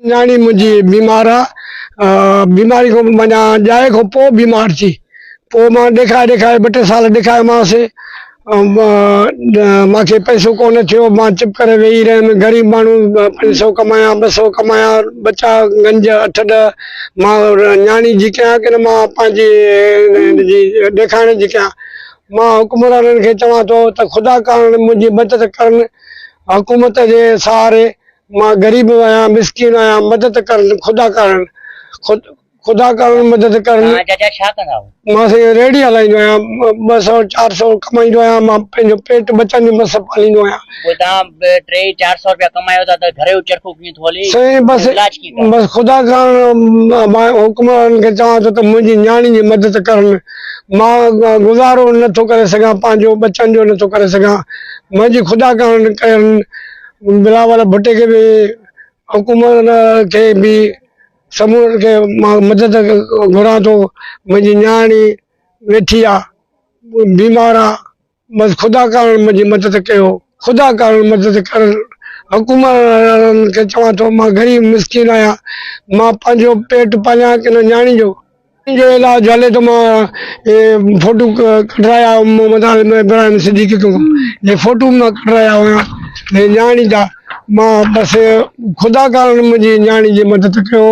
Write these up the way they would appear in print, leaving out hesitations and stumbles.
نياڻي منهنجي بيمار آ بيماري کان معنيٰ ڄائي کان پوء بيمار ٿي پوء مان ڏيکائي ڏيکائي ٻه ٽي سال ڏيکايومانس مانکي پئسو ڪونه ٿيو مان چپ ڪري ويهي رهيم غريب ماڻهو 500 ڪمايان 200 ڪمايان ٻچا گنج اٺ ڏهه مان نياڻي جي ڪيان ڪين مان پنهنجي جي ڏيکائڻ جي ڪيان مان حڪمرانن کي چوان ٿو ته خدا ڪارڻ منهنجي مدد ڪرن حڪومت جي سهاري مان غريب آهيان مسڪين آهيان مدد ڪرن خدا ڪارڻ خدا ڪارڻ مدد ڪرن. توهان چاچا ڇا ڪندا آهيو؟ مان سائين ريڙهي هلائيندو آهيان 200 400 ڪمائيندو آهيان مان پنهنجو پيٽ ٻچن جو مس پاليندو آهيان. پوء توهان ٽي 400 روپيا ڪمايو ٿا ته گهر جو چرخو ڪيئن ٿو هلي؟ سائين بس علاج ڪيئن ڪرايو؟ بس خدا ڪارڻ مان حڪمرانن کي چوان ٿو ته منهنجي نياڻي جي مدد ڪرن مان گذارو نٿو ڪري سگهان پنهنجو ٻچن جو نٿو ڪري سگهان منهنجي خدا ڪارڻ ڪرن بلاول ڀٽي کي به حڪومت کي به سمورن کي مان مدد گهران ٿو منهنجي نياڻي ويٺي آ بيمار آ بس خدا ڪارڻ منهنجي مدد ڪيو خدا ڪارڻ مدد ڪر حڪومت وارن کي چوان ٿو مان غريب مسڪين آهيان مان پنهنجو پيٽ پاليان ڪي نه نياڻي جو جو علاج هلي ٿو مان اهي فوٽو ڪڍرايا محمد عالم ابراهيم صديقي کان اهي فوٽو مان ڪڍرايا هيا اهي نياڻي جا مان بس خدا ڪارڻ منهنجي نياڻي جي مدد ڪيو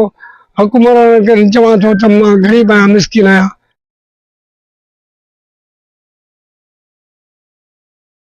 حڪمرانن کي چوان ٿو ته مان غريب آهيان مسڪين آهيان.